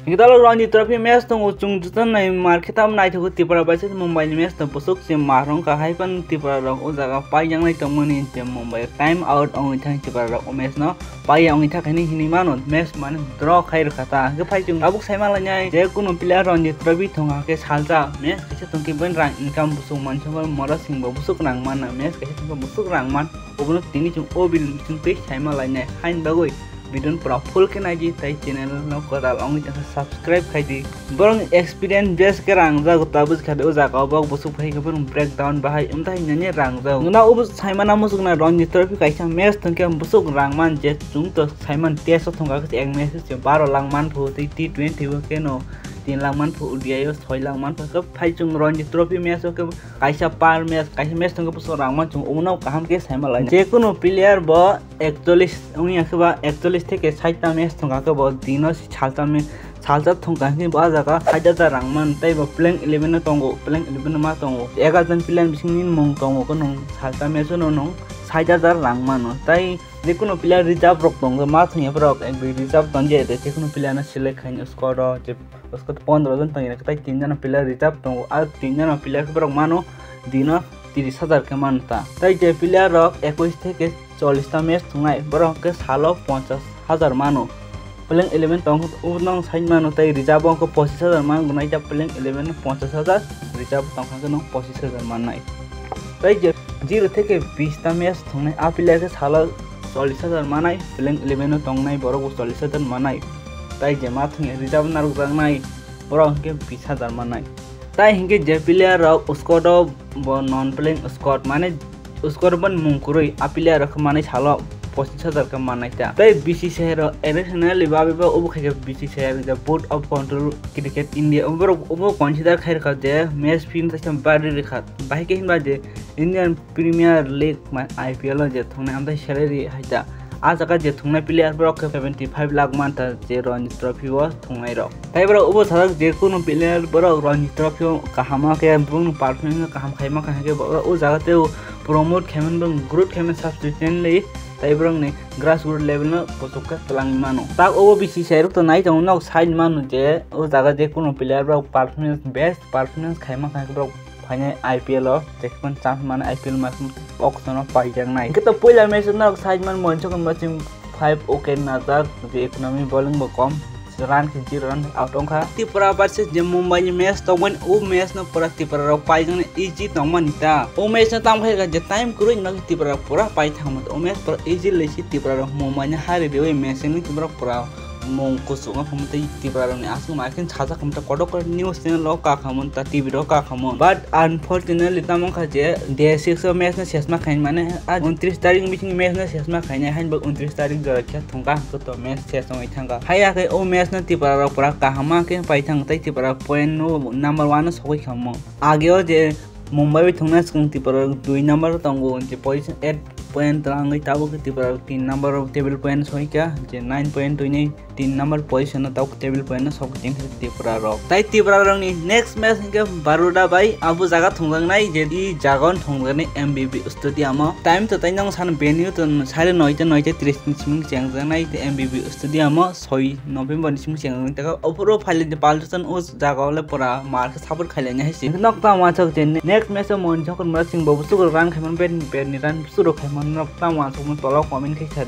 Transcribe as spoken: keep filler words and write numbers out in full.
Hingke dalok Ranji Trophy match tongo, chwng joto nai mar khe tamo naithogo Tripura bai se Mumbai ni match no bwswk se mar wngkha, hai phano Tripura rok o jaga paijaknai tongmani je Mumbai time out wngwi thang Tripura rok o match no paiya wngwi thang hinwi hinwi mano, match mane draw khai rwkha ta. Hingke phai chwng tabuk sai manlainai je kunu player Ranji Trophy thongkha khe salsa match kaisa tongkhe bini rang income bwswk mansukha mora singbo bwswk rang manna, match kaisa tongkhe bwswk rang man, obono tini chwng o video ni bising twi sai manlainai. Haini bagwi video no pura full khe naidi, tei channel no kwtal wngwi tongkha subscribe khaidi. Borok ni experience base khe rangjago, tabuk kha o jaga o bok bwswk phai khe borok breakdown bahai wngthai hinani rangjago. Nwng o bwswk sai mana muchungna Ranji Trophy kaisa match thongkhe bwswk rang man je chwng to sai man test o thongkha khe ek match se baro lakh man phu tei T twenty o khe no tin lakh man phu, O D I o soi lakh man phu. Khe phai chwng Ranji Trophy match o khe kaisa per match, kaisa match thongkhe bwswk rang man chwng uno kaham khe sai manlainai. Je kunu player bo ekchollish wngya khe ba ekchollish theke sait ta match thongkha khe bo dino salsa me-, salsa thongkha khe bo ah jaga sait hajar rang man, tei bo playing eleven o tongo, playing eleven o ma tongo, egajon player bisingni mung tongo, khe nwng salsa match o nwng sait hajar rang mano, tei je kunu player reserve rok tongo, ma thwngya borok ekdui reserve tongya, tei je kunu player no select khaina squad o je squad pondro jon tongya, tei tin jona player reserve tongo, ah tin jona player khe borok mano dino tris hajar khe mano ta. Tei je player rok ekush theke chollish ta match thwngnai, borok khe salo ponchash hajar mano. Playing eleven tong, uno sai mano, tei reserve o khe pochish hajar man gnai, ta playing eleven ponchash hajar, reserve tongkha khe nwng pochish hajar mannai. Tei je zero theke bish ta match thwngnai, a player khe salo chollish hajar manai, playing eleven o tongnai borok bo chollish hajar manai. Tai je ma thwngya reserve narwkjaknai, borok hwnkhe bish hajar manai. Tai hinkhe je player rok squad o bo non playing squad, mane squad o boni mung kwrwi, a player rok khe manai salo pochish hajar khe mannai ta. Tai B C C I rok additionally babi bo obo khaikhe B C C I the Board of Control Cricket India, oborok obo consider khai rwkha je match fee no teisa bari rwkha, bahai khe hinba je Indian Premier League, ma-, I P L o je thwngnai, amtwi salary hai ta. A jaga je thwngnai player borok khe seventy five lakh man ta je Ranji Trophy o thwngnai rok. Tai borok obo sajak je kunu player borok Ranji Trophy o kaham khe bumung performance kaham khaima kha khe bo o jaga tei promote khaimani bo growth khaimani subsequently tai borok ni grassroots level no kuchuk khe twlangwi mano. Tak obo B C C I rok to nai tongo, nok sai mano je o jaga je kunu player borok performance, best performance khaima kha khe borok phainai I P L o, jephru chance mano I P L ma auction o paijaknai. Hwnkhe to puila match o norok side man moichokon bachim five wicket najak, je economy bowling bo kom, run khe zero run out wngkha. Tripura versus je Mumbai ni match tongmani, o match no pura Tripura rok paijaknai, easy tongmani ta. O match no tamo khe je time kwrwi no Tripura rok pura pai thangma, o match pura easy lesi Tripura rok Mumbai ni hari riwi match ni Tripura rok pura mung kuchuk wngkha, tei Tripura rokni aswk ma khe sajak kha, kotor kotor news channel rok kakhamon, ta T V rok kakhamon. But unfortunately tamo wngkha je day six o match no sesma khaimani, a untris tarik bising match no sesma khainai, hainbo untris tarik jora khe thwngkha, hwnkhe to match ses wngwi thangkha. Haiya khe o match no Tripura rok pura kaham ma khe paithang, tei Tripura point no number one o sogwi khammo. Ageo je Mumbai bai thwngna swkang Tripura rok dui number o tongo, je position eight point twlangwi tabuk khe Tripura rok tin number o table point soikha, je nine point twinwi tin number position o tabuk table point o sok tongkha Tripura rok. Tai Tripura rokni next match hinkhe Baroda bai abo jaga thwngjaknai, je i jaga o thwngjaknai M B B stadium o. Time to tai nang san venue to sare noita, noita tris ni simi chengjaknai te M B B stadium o. Soi November ni simi chengjaknai. Tei ophuru phaile de paltusan o jaga o le pura mar khe support khailai nai hai se. Nok ta wansok je next match o mon jokon mura sing bo bwswk run khaimani, ber ni run bwswk rok khaimani, nok ta wansok mo tolo comment khe kha.